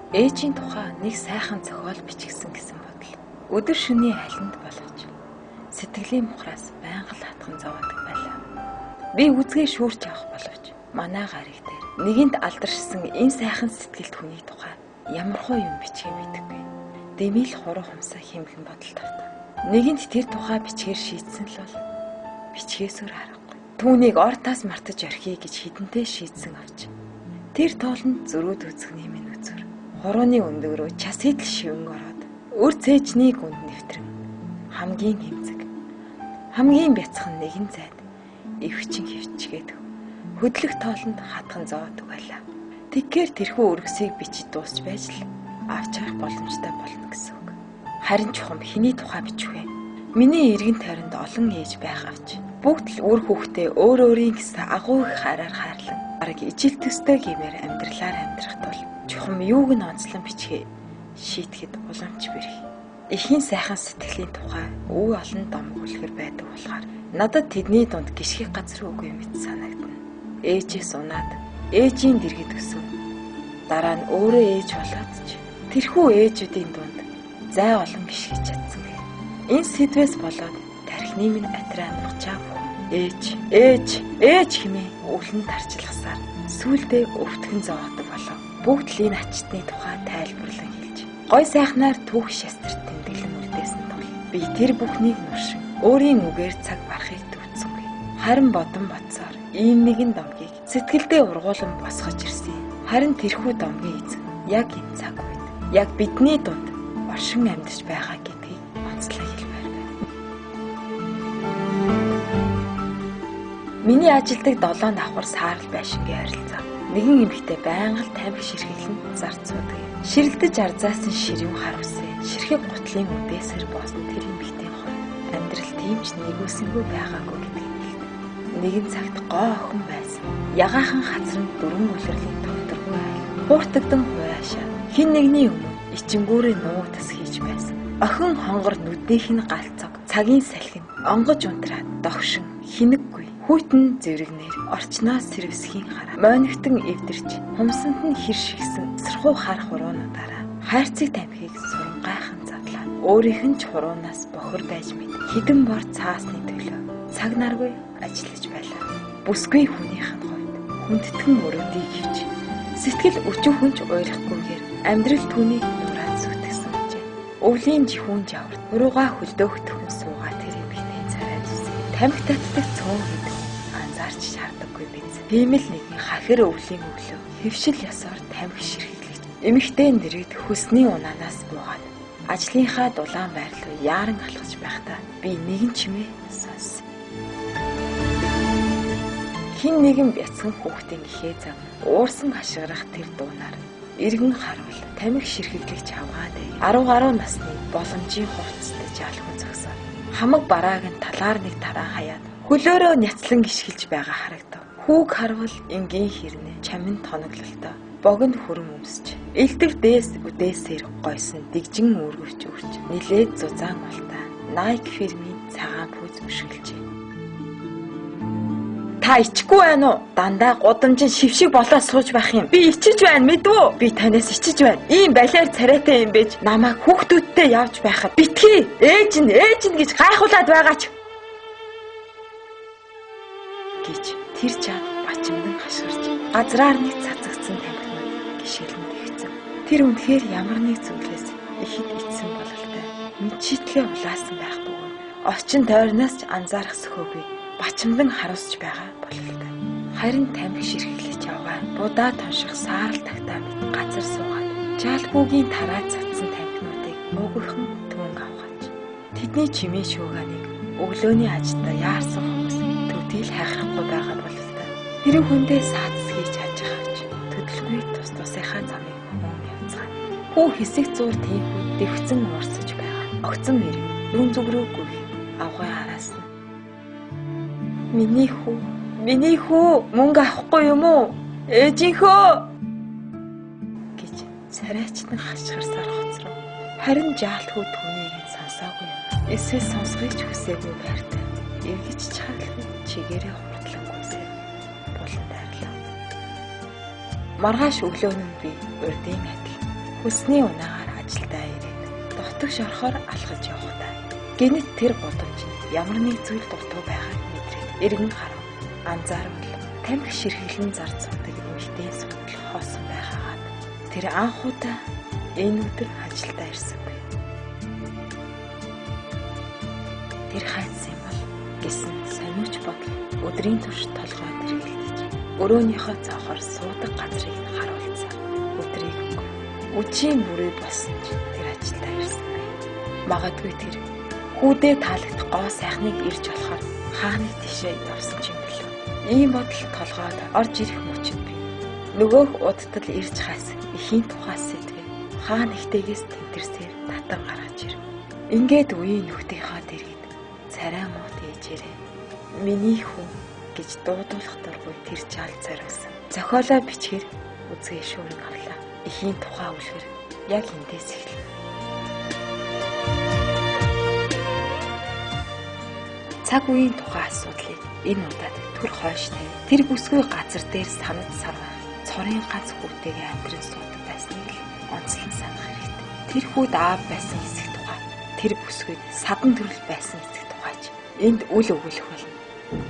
Ээжийн тухай нэг сайхан зохиол бичигсэн гэсэн бодол өдөр шөнийн алинд болгож сэтгэлийн мухраас байнга л хатхан зовоодаг байлаа. Би үзгээ шүүрч авах боловч манай гариг дээр нэгэнт алдаршсан энэ сайхан сэтгэлд хүний тухай ямархуу юм бичгээ мэдэхгүй. Дэмий л хуруу хумсаа хэмхэн бодол тавтав. Нэгэнт тэр тухай бичгээр шийдсэн л бол бичгээсээр аргагүй. Түүнийг ортаас мартаж орхиё гэж хідэнтэй шийдсэн авч. Тэр тоолонд зөрүүд үзэхний минь үзүр. Хурууны өндөг рүү час идэл шивэн ороод өр цээжний гүнд нэвтрэн хамгийн хэмзэг хамгийн бяцхан нэгэн зайд эвхчин хөвчгээд хөдлөх тоолонд хатхан зоодог байлаа. Тэгэхээр тэрхүү өргөсийг бичиж дуусч байж л авч харах боломжтой болно гэсэн үг. Харин чухам хэний тухай бичих вэ? Миний эргэн тойронд олон ээж байх авч бүгд л үр хүүхдээ өөр өөрийн гэсэн агуу их хараар хайрлан бараг ижил төстэй гэмээр амьдралаар амьдрах тул чухам юуг нь онцлон бичгээ шийтгэхэд уламж бэрх. Эхийн сайхан сэтгэлийн тухай өв олон домог үлгэр байдаг болохоор надад тэдний дунд гიშгэх газар үгүй мэт санагдана. Ээжээс унаад ээжийн дэргэд өсөв. Дараа нь өөрөө ээж болоод ч тэрхүү ээжүүдийн дунд зай олон гიშгэж чадсангүй. Энэ сэдвээс болоод тархины минь атраа нугчаа ээж ээж ээж хэмээн өвлөн тарчилгасаар сүүлдээ өвтгөн зовоодог болов. Бүгд л энэ ачтны тухай тайлбарлан хэлж гой сайхнаар түүх шастрт тэмдэглэн үлдээсэн тул би тэр бүхнийг нуршин өөрийн үгээр цаг барахыг төвцсөнгүй. Харин бодон бодсоор ийм нэгэн домгийг сэтгэлдээ ургуулan босгож ирсэн. Харин тэрхүү домгийн эзэн яг энэ цаг үед яг бидний дунд оршин амьдарч байгаа гэдгийг онцлог хэлмээр байна. Миний ажилдаг 7 давхар саарал байшингийн ойролцоо нэгэн эмэгтэй байнга л тамхи ширхэглэн зарц суудаг юм. Ширэлдэж арзаасан ширүүн хар үсээ ширхэг гутлын үдээсэр боосон тэр эмэгтэй хувьд амьдрал тийм ч нэгүсэнгүй байгаагүй гэдгийг хэлдэг. Нэгэн цагт гоо охин байсан. Ягаахан хацран дөрвөн улирлын тогтворгүй айл. Хууртагдан хуяашаа хэн нэгний өмнө ичингүүрээ нууг тас хийж байсан. Охин хонгор нүднийх нь галцог цагийн салхин онгож унтраад догшин хинэггүй хүйтэн зэрэгнэр орчноос сэрвсхийн хараа моонигтэн эвдэрч хумсанд нь хэр шигсэн сэрхүү хар хуруунуудаараа хайрцаг тамхиг сурангайхан задлаа. Өөрийнх нь ч хуруунаас бохор байж мэд хідэн бор цаасны төлөө цаг наргүй ажиллаж байлаа. Бүсгүй хүнийх нь хувьд хүндэтгэн өрөөдийг хөвч сэтгэл өчүүхэн ч уйрахгүйгээр амьдрал түүнийг нураад зүтгэсэн гэжээ. Өвлийн жихүүн жаварт хуруугаа хөлдөөх төхөн суугаа тэр эмэгтэй царай зүсээ тамхи татдаг цөөн гэдэг анзаарч шаардаггүй биз. Тийм л нэгэн хахир өвлийн өглөө хөвшил ясоор тамхи ширхэглэж эмэгтэй нэрээд хөсний унаанаас буугаад ажлынхаа дулаан байр руу яаран алхаж байхдаа би нэгэн чимээ сонссон. Хин нэгэн бяцхан хүүхдийн ихээ зам уурсан хашгирах тэр дуунаар эргэн харвал тамхи ширхэглэгч авгаа дээ. 10 гаруй насны боломжийн хувцастай жаалхүн зогсоо. Хамаг барааг нь талаар нэг тараа хаяад хөлөөрөө няцлан гიშгэлж байгаа харагдав. Хүүг харвал энгийн хэрнээ чамин тоноглолтой богино хүрэн өмсч элдв дээс үдээсээр гойсон дэгжин үүргэвч үрч нилээд зузаан ултаа Nike фирмийн цагаан пүүз өшгөлжээ. Та ичихгүй байна уу? Дандаа гудамжин шившиг болоод сууж байх юм. Би ичиж байна мэдв үү? Би танаас ичиж байна. Ийм балиар царайтай юм байж намайг хүүхдүүдтэй явж байхад битгий. Ээж нь ээж нь гэж гайхуулаад байгаач гэж тэр чад бачимдан хашгирч газраар нэг цацагдсан тамхинууд гიშгэлэн тэгцэн. Тэр үнэхээр ямар нэг зүйлээс ихэд ичсэн бололтой. Мэдшитлээ улаасан байх бөгөөд орчин тойрноос ч анзаарах сөхөөгүй бачимдан харуулж байгаа бололтой. Харин тамхи ширхлэж явгаа будаа тонших саарал тагтаа мэт газар суугаад жаалгүйгийн тараа цацсан тамхинуудыг муугүйхэн түн авгаач. Тэдний чимээ шүүганийг өглөөний ажилдаа яарсан хүмүүс төдийл хайхрахгүй байгаа бололтой. Тэр хүндээ саадс хийж ажих авч төдөлгүй тус тусынхаа замыг хүн явцгаана. Хүү хэсэг зуур тийхүү дэвцэн уурсаж байгаа. Огцон мэрэг нүн зүг рүү гүйх авгай араас нь миний хүү мөнгө авахгүй юм уу? Ээжийнхөө гэж царайчтан хашгирсаар хоцров. Харин жаалтгүй түүнийг сонсоогүй юм. Эсвэл сонсхийг ч хүсээгүй байртай. Эргэж чаглах чигээрээ хурдлан гүйсээ булан дайрлаа. Маргааш өглөө нь би урдын адил Хөлсний унаагаар ажилдаа ирээд дутагш орохоор алхаж явахдаа гэнэт тэр гудамжинд ямар нэг зүйл дутуу байгааг мэдрээд эргэн харав. Анзаарвал тамхи ширхэглэн зард суудаг эмэгтэй суудал хоосон байгаагаад тэр анхудаа энэ өдөр ажилдаа ирсэнгүй. Тэр хайцсан юм бол гэсэн сониуч бодол өдрийн турш толгойд эргэлдэж өрөөнийхөө цоохоор суудаг газрыг харуулсан. Өдрийг өнгөрөв. Үчийн бүрээ болсон ч тэр ажилдаа ирсэнгүй. Магадгүй тэр хүүдээ таалагдах гоо сайхныг ирж болохоор хааны тишээ явсан ч юм билүү. Ийм бодол толгойд орж ирэх мөчөд би нөгөөх удтал ирж хаас эхийн тухай сэдвээ хаа нэгтэйгээс тэмтэрсээр татан гаргаж ирэв. Ингээд үеийн нөхдийнхөө дэргэд царай муут ээжээрээ миний хүү гэж дуудуулах дургүй тэр жаал зориулсан. Зохиолоо бичгээр үзгээ шүүрэн авлаа. Эхийн тухай үлгэр яг эндээс эхэлнэ. Цаг үеийн тухай асуудлыг энэ удаад түр хойш тавь. Тэр бүсгүй газар дээр санад сарвах цорын ганц хүүтэйгээ амьдран суудаг байсныг л онцлон санах хэрэгтэй. Тэр хүүд аав байсан эсэх тухай, тэр бүсгүйд садан төрөл байсан эсэх тухайч энд үл өгүүлэх болно.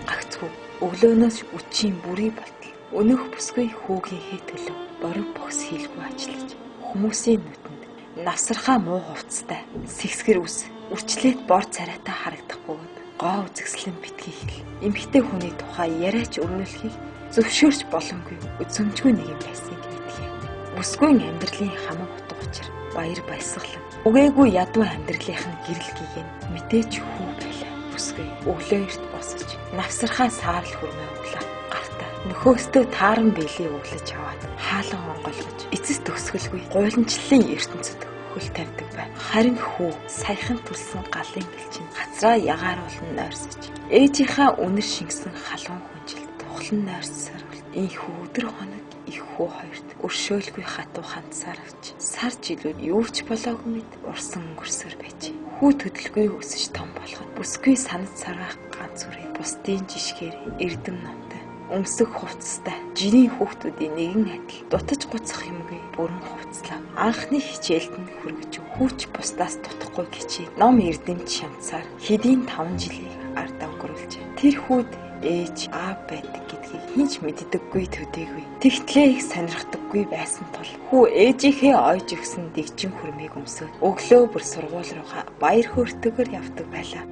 Гагцхүү өглөөнөөс үчийн бүрий болтол өнөөх бүсгүй хүүгийнхээ төлөө борог богс хийлгүй ажиллаж хүмүүсийн нүдэнд навсархаа муу хувцастай сэгсгэр үс үрчлээд бор царайтай харагдах бөгөөд гоо үзэсгэлэн битгий хэл. Эмэгтэй хүний тухай яриач өрнүүлэхийг зөвшөөрч боломгүй үзэмжгүй нэг юм байсныг итгэе. Бүсгүйн амьдралын хамаг утга учир баяр баясгалан үгээгүй ядуу амьдралынх нь гэрэл гигэн мэдээж хүү байлаа. Бүсгүй өглөө эрт босож навсархаа саарл хөрмөө өглөө гартаа нөхөөстөө тааран бэлий өглөж аваад хаалан онгойлгож эцэс төгсгөлгүй гуйланчлалын ертөнцид хөл тавьдаг бай. Харин хүү саяхан түлсэн галын бэлчин хацраа ягааруулан нойрсож ээжийнхаа үнэр шингэсэн халуун хүнжилт тухлан нойрсоор инхүү өдөр хоног их хүү хоёрт өршөөлгүй хатуу хандсаар авч сар жилүүд юу ч болоогүй мэд урсан өнгөрсөөр байж. Хүү төдөлгүй өсөж том болоход бүсгүй санад сарвах ганц үрээ бусдын жишгээр эрдэм номтой өмсөх хувцастай жирийн хүүхдүүдийн нэгэн адил дутаж гуцах юмгүй бүрэн хувцлаа. Анхны хичээлд нь хүргэж хүүч бусдаас дутахгүй гिचээ ном эрдэмт шамцаар хэдийн 5 жилийг ард өнгөрүүлжээ. Тэр хүүд ээж аав байдаг гэдгийг хинч мэддэггүй төдийгүй. Тэгтлээ их сонирхдаггүй байсан тул хүү ээжийнхээ ойж өгсөн дэгжин хөрмийг өмсөөд өглөө бүр сургууль руугаа баяр хөөртэйгээр явдаг байлаа.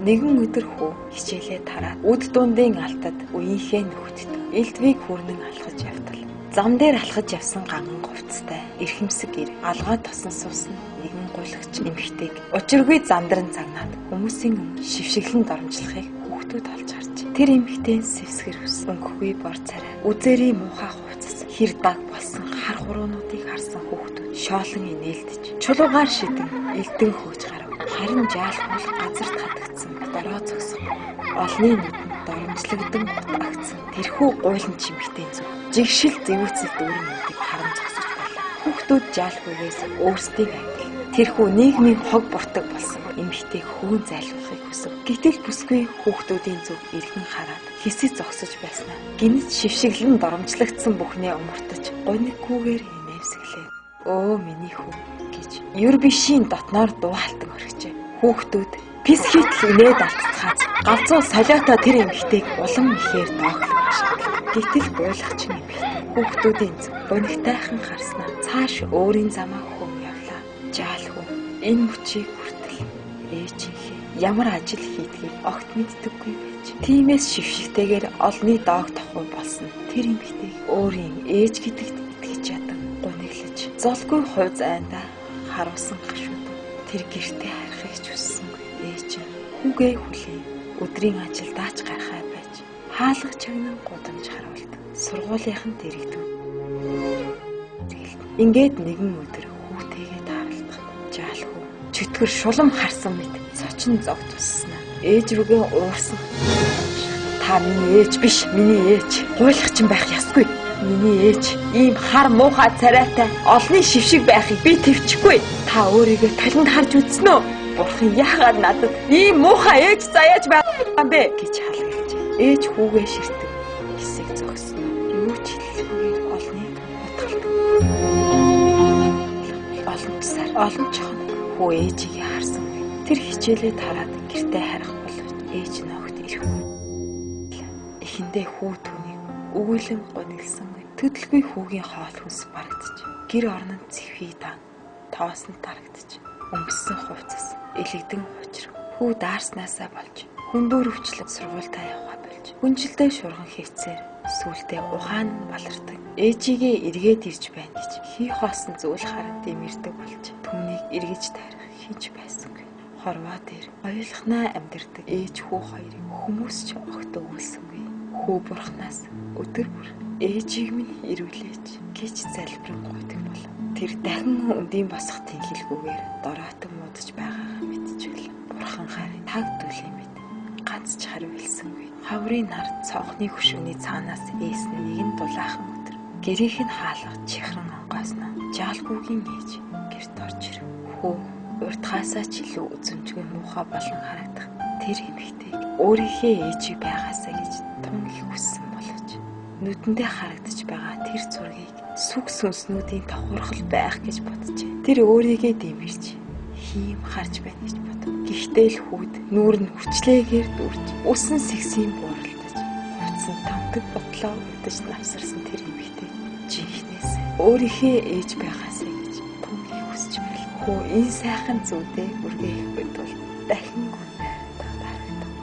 Нэгэн өдөр хүү хичээлээ тараад үд дундын алтад үеийнхээ нөхдөд элдвийг хүрнэн алхаж явтал зам дээр алхаж явсан ганган хувцастай эрхэмсэг гэр алгаа тосон суусан нэгэн гуйлагч эмэгтэйг учиргүй зандран загнаад хүмүүсийн өмнө шившиглэн доромжлохыг хүүхдүүд олж харж тэр эмэгтэй сэвсгэр ус өнгөгүй бор царай үзээрийн муухай хувцас хэр даг болсон хар хуруунуудыг харсан хүүхдүүд шоолон инээлдэж чулуугаар шидэн элдэн хөөж гарав. Харин жаалхуул газарт хатагдсан дороо зогсон олны нүдэнд доромжлогдсон гут агцсан тэрхүү гуйлан чимэгтэй зүг жигшил зэвүүцэл дүүрэн нүдийг харан зогсож байлаа. Хүүхдүүд жаалхүйгээс өөрсдийн адил тэрхүү нийгмийн хог буртаг болсон эмэгтэйг хөөн зайлуулахыг хүсэв. Гэтэл бүсгүй хүүхдүүдийн зүг эргэн хараад хэсэг зогсож байснаа гинэт шившиглэн доромжлогдсон бүхнээ умартаж гуниггүйгээр инээмсэглээ. Өө миний хүү гэж ер бишийн дотноор дуу халтан орхижээ. Хүүхдүүд пис хийтэл инээд алдцгааз галзуу солиотой тэр эмэгтэйг улам ихээр дооглох шаардлаа. Гэтэл гуйлагч нь эмэгтэй хүүхдүүдийн зүг гунигтайхан харснаа цааш өөрийн замаа хөөн явлаа. Жаалхүү энэ мөчийг хүртэл ээжийнхээ ямар ажил хийдгийг огт мэддэггүй байж. Тиймээс шившигтэйгээр олны доог тохуу болсон тэр эмэгтэйг өөрийн ээж гэдэгт итгэж ядан гуниглаж золгүй хувь зайдаа харуулсан гашууд тэр гэртээ харахыг ч хүссэнгүй. Ээж хүүгээ хүлээн өдрийн ажилдаач гарахаа байж хаалга чагнан гудамж харуулдаг. Сургуулийнхан дэрэгдэв. Ингээд нэгэн өдөр хүүтэйгээ тааралдах жаалхүү чөтгөр шулам харсан мэт цочин зог тусснаа ээж рүүгээ уурсан. Та миний ээж биш, миний ээж гуйлах чинь байх ёсгүй. Миний ээж ийм хар муухай царайтай олны шившиг байхыг би тэвчихгүй. Та өөрийгөө талент харж үзсэн үү? Бурхан яагаад надад ийм муухай ээж заяаж байгаа юм бэ гэж халгалжээ. Ээж хүүгээ ширтэг хэсэг зогсно. Юу ч хэлэхгүйгээр олны утгалт. Олон ч хоног хүү ээжигээ харсангүй. Тэр хичээлээ тараад гэртээ харих боловч ээж ногт ирэхгүй. Эхэндээ хүү түүнийг өгүүлэн гунигласангүй. Төдөлгүй хүүгийн хоол хүнс барагдчих. Гэр орнонд цэвхий дан тоосон тарагдчих. Өмссөн хувцас элэгдэн хуучрав. Хүү даарснаасаа болж хүндүүр өвчлөн сургуультаа явхаа болж хүнжилдээ шурган хийцээр сүултээ ухаан нь балардаг. Ээжигээ эргээд ирж байна гэж хий хоосон зүйл харан дэмэрдэг болж түүнийг эргэж тайрах хинч байсангүй. Хорвоо дээр хоёулахнаа амьдардаг ээж хүү хоёрыг хүмүүс ч огт өгүүлсэнгүй. Хүү бурхнаас өдөр бүр ээжийг минь ирүүлээч гэж залбирэн гуйдаг болов. Тэр дахин өндийн босох тэнхилгүйгээр дороотон муудаж байгаагаа мэдчихвэл бурхан харин таг дүлийн мэд ганц ч хариу хэлсэнгүй. Хаврын нар цонхны хөшөөний цаанаас ээсэн нэгэн дулаахан өдөр гэрийнх нь хаалга чихрэн онгойсноо жаалгүйгийн ээж гэрт орж ирэв. Хүү урдхаасаа ч илүү үзэмжгүй муухай болон харагдах тэр эмэгтэйг өөрийнхөө ээжийг байгаасаа гэж тун их хүссэн боловч нүдэндээ харагдаж байгаа тэр зургийг сүг сүнснүүдийн тохиорхол байх гэж боджээ. Тэр өөрийгөө дэмэрч хийм харж байна гэж бодов. Гэхдээ л хүүд нүүр нь хүчлээгээр дүрж усан сэгсийн бууралдаж хувцсан тамдаг ботлоо удаж навсарсан тэр эмэгтэй жинхнээс өөрийнхөө ээж байгаасаа гэж тун их хүсэж байл. Хүү энэ сайхан зүудээ үргээхгүй тул дахин гүн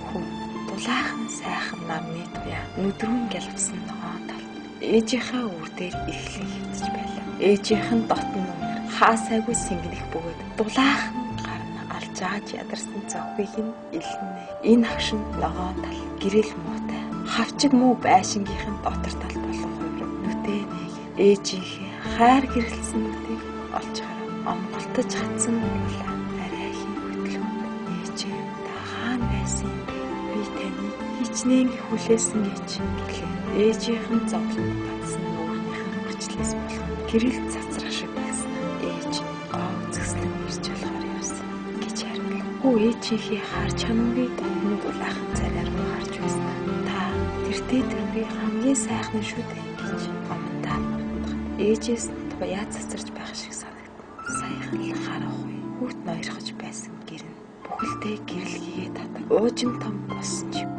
хүү дулаахан сайхан намны туяа нүдрүүн гялгсан ногоон талд ээжийнхээ үр дээр эрхлэн хөвтөж байлаа. Ээжийнх нь дотн нүмер хаасайгүй сэнгэнэх бөгөөд дулаахан гар нь алжааж ядарсан зовхыг нь илнэ. Энэ хагшин ногоон тал гэрэл муутай хавчиг муу байшингийнх нь дотор тал болон хувирав. Нүдээ нэг ээжийнхээ хайр гэрэлтсэн нүдийг олж харав. Омголтож хатсан булаа арай хин хөтлөөнд ээжээ та хаана байсан юм бэ? Би таныг хичнээн хүлээсэн гэж гэлээ. Ээжийнх нь зовлонд батсан нүүрнийх нь хүчлээс болох гэрэл цацрах шиг байсан. Ээж гоо үзэсгэлэн ирж болохоор явсан гэж хариулав. Хүү ээжийнхээ харж ханамгүй дотны дулаахан царай руу харж байсан. Та тэртээ тэргүй хамгийн сайхан шүү дээ гэж гомдоо бодгоо. Ээжээс нь туяа цацарч байх шиг санагдана. Саяхан л харахгүй хүүт ноёрхож байсан гэр нь бүхэлдээ гэрэлхийгээ татан уужим том болсон ч юм.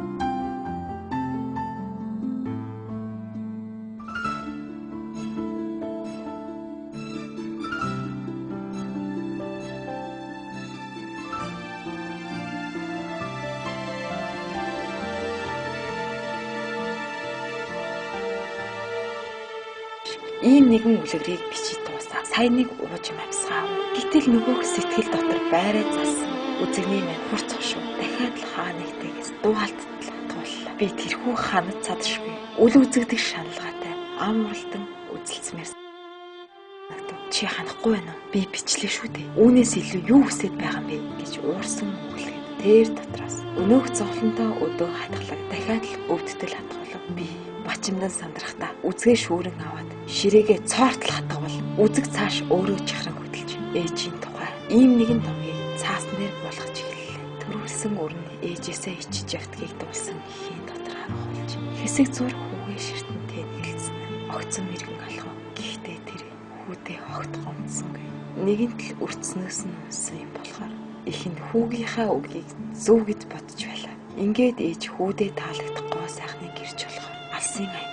Ийм нэгэн үлгэрийг бичиж дуусаа. Сая нэг уужим амьсгаав. Гэтэл нөгөөх сэтгэл дотор байраа залсан үзэгний маань хурц хошуу. Дахиад л хаа нэгтэйгээс дуу халтал тууллаа. Би тэрхүү ханад цадшгүй. Үл үзэгдэх шаналгаатай ам уралдан үзэлцмээр санагдав. Чи ханахгүй байна уу? Би бичлээ шүү дээ. Үүнээс илүү юу хүсээд байгаа юм бэ гэж уурсан үгэлгээд тэр дотроос өнөөх зовлонтой өдөө хатгалаг дахиад л өвдтөл хатгалав. Би бачимдан сандрахта үзгээ шүүрэн аваад ширээгээ цоортол хатгавал үзэг цааш өөрөө чихран хөдөлж ээжийн тухай ийм нэгэн домгийг цаасан дээр болгож эхэллээ. Төрүүлсэн өрн ээжээсээ ичиж явдгийг дуулсан эхийн дотор харах болж хэсэг зур хүүгээ ширтэн тэнэгэлсэн огцон мэрэгэн алхав. Гэхдээ тэр хүүдээ огт гомдсонгүй. Нэгэнт л өртснөөс нь унсан юм болохоор их нь хүүгийнхаа үгийг зөв гэж бодож байлаа. Ингээд ээж хүүдээ таалагдах гоо сайхныг гэрч болохоор алсын аян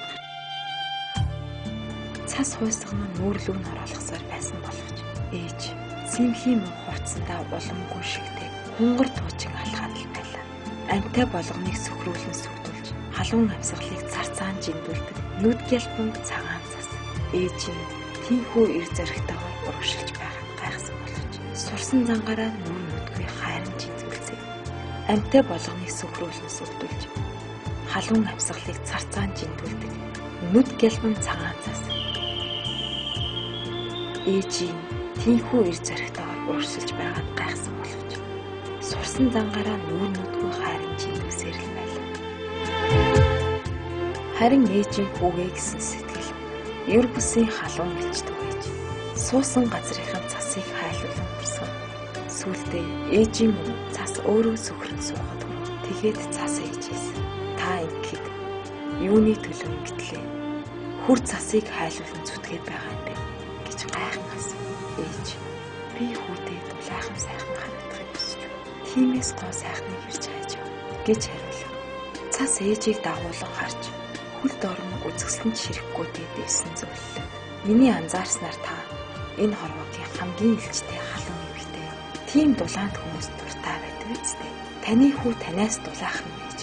цас хуйсган нь нүүрлүү нь оруулахсаар байсан боловч ээж симхий муу хувцсандаа уламгүй шигтэй хунгар туучин алхаад л байлаа. Амьтай болгоныг сөхрүүлэн сүрдүүлж халуун амьсгалыг цар цаан жиндүүлдэг нүд гялбан цагаан цас ээжийн тийхүү эр зоригтойгоор урагшилж байхад гайхсан боловч сурсан зангаараа нүүр нүдгүй хайран жинзүүлсэ. Амьтай болгоныг сөхрүүлэн сүрдүүлж халуун амьсгалыг цар цаан жиндүүлдэг нүд гялбан цагаан цас ээжийн тийхүү эр зоригтойгоор урагшилж байгаад гайхсан боловч сурсан зангаараа нүүр нүдгүй хайран жиндүүлсээр л байлаа. Харин ээжийн хүүгээ гэсэн сэтгэл ер бүсийн халуун элч түгээж суусан газрынхаа цасыг хайлуулан урсгав. Сүүлдээ ээжийн мөн цас өөрөө сөхрөн суухад тэгээд цас ээжээс та ингэхэд юуны төлөө ингэтлээ? Хүр цасыг хайлуулан зүтгээд байгаа юм бэ гэж гайхан асуув. Ээж Би хүүдээ дулаахан сайхан харагдахыг хүсэж байна. Тиймээс гоо сайхныг ирж хайж яв гэж хариулав. Цас ээжийг дагуулan харж хөл дорн үзэсгэлэнт ширэхгүйтэй дээсэн зөвлөлөө. Миний анзаарснаар та энэ хорвоогийн хамгийн илчтэй халуун эмэгтэй. Тийм дулаанд хүмүүс дуртай байдаг үстэй. Таны хүү танаас дулаахан байж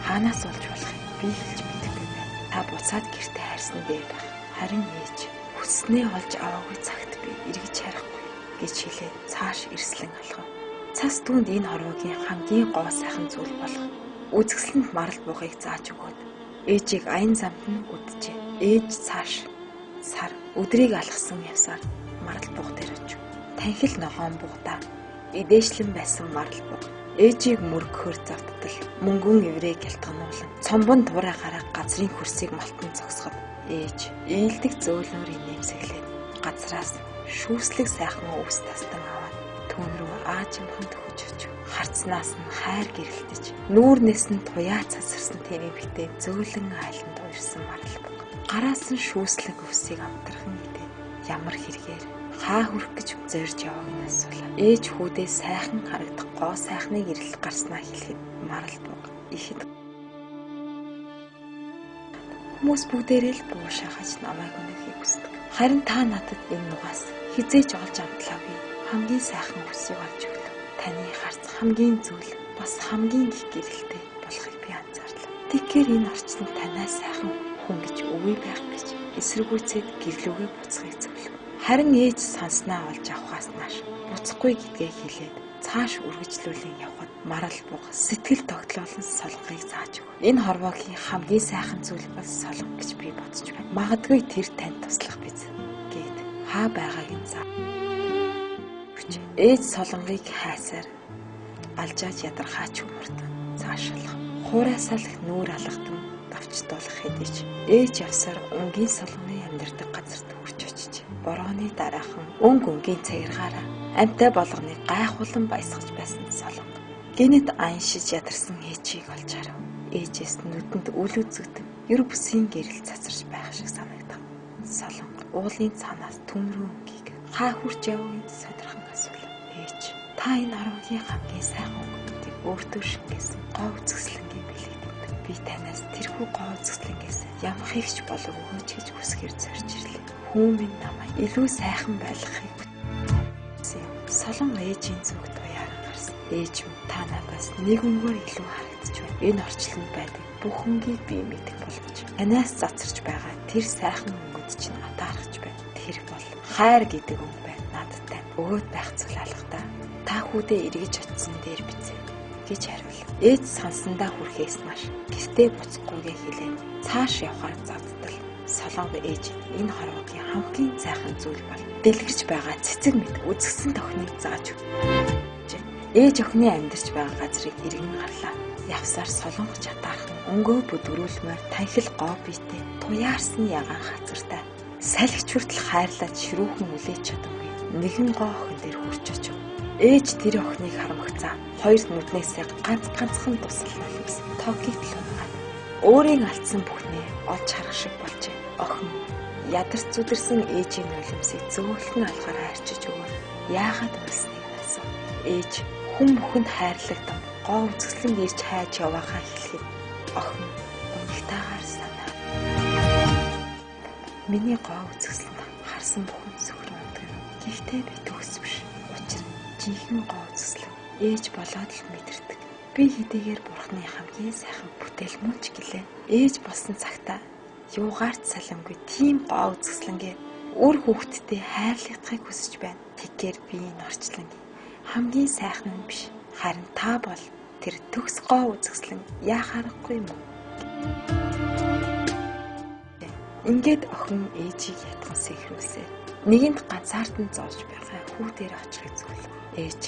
хаанаас олж болохыг би хэлж мэдэхгүй байна. Та буцаад гэртээ харьсан дээр байх. Харин ээж хүснээ олж аваагүй цагт би эргэж харахгүй гэж хэлээд цааш эрслэн алхав. Цас түүнд энэ хорвоогийн хамгийн гоо сайхан зүйл болох үзэсгэлэнт марал бугыг зааж өгөөд ээжийг аян замд нь үджээ. Ээж цааш сар өдрийг алхсан явсаар марал буг дээр очив. Танхил ногоон бугдаа идээшлэн байсан марал буг ээжийг мөргөхөр завттал мөнгөн эврээ гялтгануулан цомбон тураагаараа газрын хөрсийг малтан зогсоход ээж ээлдэг зөөлнөр инээмсэглээд газраас шүүслэг сайхан өвс тастан аваад түүн рүү аажимхан төхөж очив. Харцнаас нь хайр гэрэлтэж нүүрнээс нь туяа цацарсан тийм эмэгтэй зөөлөн айланд уярсан марал буг. Гараас нь шүүслэг өвсийг амтрхан идээд ямар хэрэгээр хаа хүрэх гэж зорж явааг нь асуулаа. Ээж хүүдээ сайхан харагдах гоо сайхныг эрэлт гарснаа хэлэхэд марал буг ихэд хүмүүс бүгдээрээ л буу шахаж намайг өнөхийг хүсдэг. Харин та надад энэ нугаас хизээж олж амтлаагүй хамгийн сайхан өвсийг олж өглөө. Таны харц хамгийн зүйл бас хамгийн их гэрэлтэй болохыг би анзаарлаа. Тэгэхээр энэ орчинд танаас сайхан хүн гэж үгүй байх гэж эсэргүүцээд гэрлүүгээ буцахыг зөвлөв. Харин ээж санснаа олж авахаас нааш буцахгүй гэдгээ хэлээд цааш үргэлжлүүлэн явхад марал буг сэтгэл тогтлоолон солонгыг зааж өг. Энэ хорвоогийн хамгийн сайхан зүйл бол солонго гэж би бодож байна. Магадгүй тэр танд туслах биз гээд хаа байгааг нь заа. Ээж солонгыг хайсаар алжааж ядархаач хүмүүрт цаашаалах. Хуурай салхи нүүр алгатан давчдуулах хэдий ч ээж явсаар өнгийн солонгын амьдардаг газарт хүрч очиж борооны дараахан өнгө өнгийн цагиргаараа амьтай болгоныг гайхуулан баясгаж байсан солонго. Гэнэт аншиж ядарсан ээжийг олж харав. Ээжээс нүдэнд үл үзэгдэн ер бүсийн гэрэл цацарч байх шиг санагдав. Солонго уулын цаанаас түн рүү өнгийг хаа хүрч явахыг сонирхон асуулаа. Ээж та энэ хорвогийн хамгийн сайхан өнгөнүүдийг өөртөө шингээсэн гоо үзэсгэлэнгийн бэлэгдэнэ. Би танаас тэрхүү гоо үзэсгэлэнгээс ямар хийх болов өгөөч гэж хүсгээр зорж ирлээ. Хүү минь намайг илүү сайхан байлгахыг хүссэн юм. Солон ээжийн зүг туяаран гарсан. Ээж минь та надаас нэг өнгөөр илүү харагдаж байна. Энэ орчлонд байдаг бүх өнгийг би мэдэх боловч танаас цацарч байгаа тэр сайхан өнгөд чинь атаархаж байна. Тэр бол хайр гэдэг өнгө байна. Надад тань өгөөд байх зүйл алга та. Та хүүдээ эргэж очисон дээр бицээ гэж хариулав. Ээж сансандаа хүрэхээс нааш гэртээ буцахгүйгээ хэлээд цааш явхаар завдтал. Солонго ээж энэ хорвоогийн хамгийн сайхан зүйл бол дэлгэрч байгаа цэцэг мэт үзэсгэлэн тохиныг зааж өг. Ээж охины амьдарч байгаа газрыг эргэн гарлаа. Явсаар солонгоч атаархан өнгөө бүдгэрүүлмээр танхил гоо биетэй туяарсан ягаан хацартай салхич хүртэл хайрлаад ширүүхэн үлээж чадамгүй нэгэн гоо охин дээр хүрч очив. Ээж тэр охиныг харамгацаа хоёр нүднээсээ ганц ганцхан тусал нулимс тогийг л унгаад өөрийн алдсан бүхнээ олж харах шиг болжээ. Охин ядарч зүдэрсэн ээжийн нулимсыг зөөлхөн алгаар арчиж өгөөд яагаад уйлсныг нь асуув. Ээж хүн бүхэнд хайрлагдан гоо үзэсгэлэн ирж хайж яваагаа хэлэхэд охин гунигтайгаар санаа. Миний гоо үзэсгэлэнд харсан бүхэн сөхрөн ундаг. Гэхдээ би төгс биш. Учир нь жинхэнэ гоо үзэсгэлэн ээж болоод л мэдэрдэг. Би хэдийгээр бурхны хамгийн сайхан бүтээл мөн ч гэлээ. Ээж болсон цагтаа юугаар ч саламгүй тийм гоо үзэсгэлэнгээ үр хүүхэдтэй хайрлагдахыг хүсэж байна. Тэгэхээр би энэ орчлонгийн хамгийн сайхан нь биш. Харин та бол тэр төгс гоо үзэсгэлэн яах аргагүй юм. Ингээд охин ээжийг ятган сэхрүүлсээр нэгэнд ганцаардан зовж байгаа хүү дээр очихыг зөвлөв. Ээж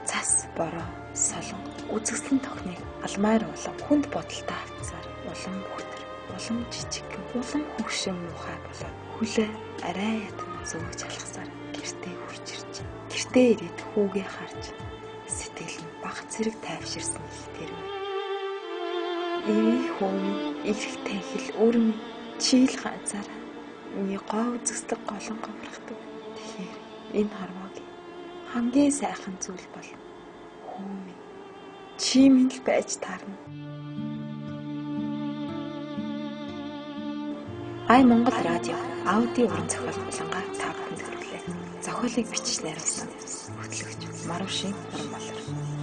цас бороо солонго үзэсгэлэн тохныг алмаар улам хүнд бодолтой автсаар улам бүхтэр улам жижигхэн улам хөгшин муухай болоод хөлөө арай ятан зөөгж алхасаар гэртээ хүрч ирж. Гэртээ ирээд хүүгээ харж сэтгэл нь баг зэрэг тайвширсан их тэр. Ивэ хүү минь эрх танхил үр минь чийл ганцаараа миний гоо үзэсгэлэг голон говрахдаг. Тэгэхээр энэ хорвоогийн Хамгийн сайхан зүйл бол хүү минь. Чи минь л байж таарна. Ай Монгол радио аудио уран зохиол булангаа та бүхэнд хүргэлээ. Зохиолыг бичиж найруулсан хөтлөгч Марушин Уранбалар.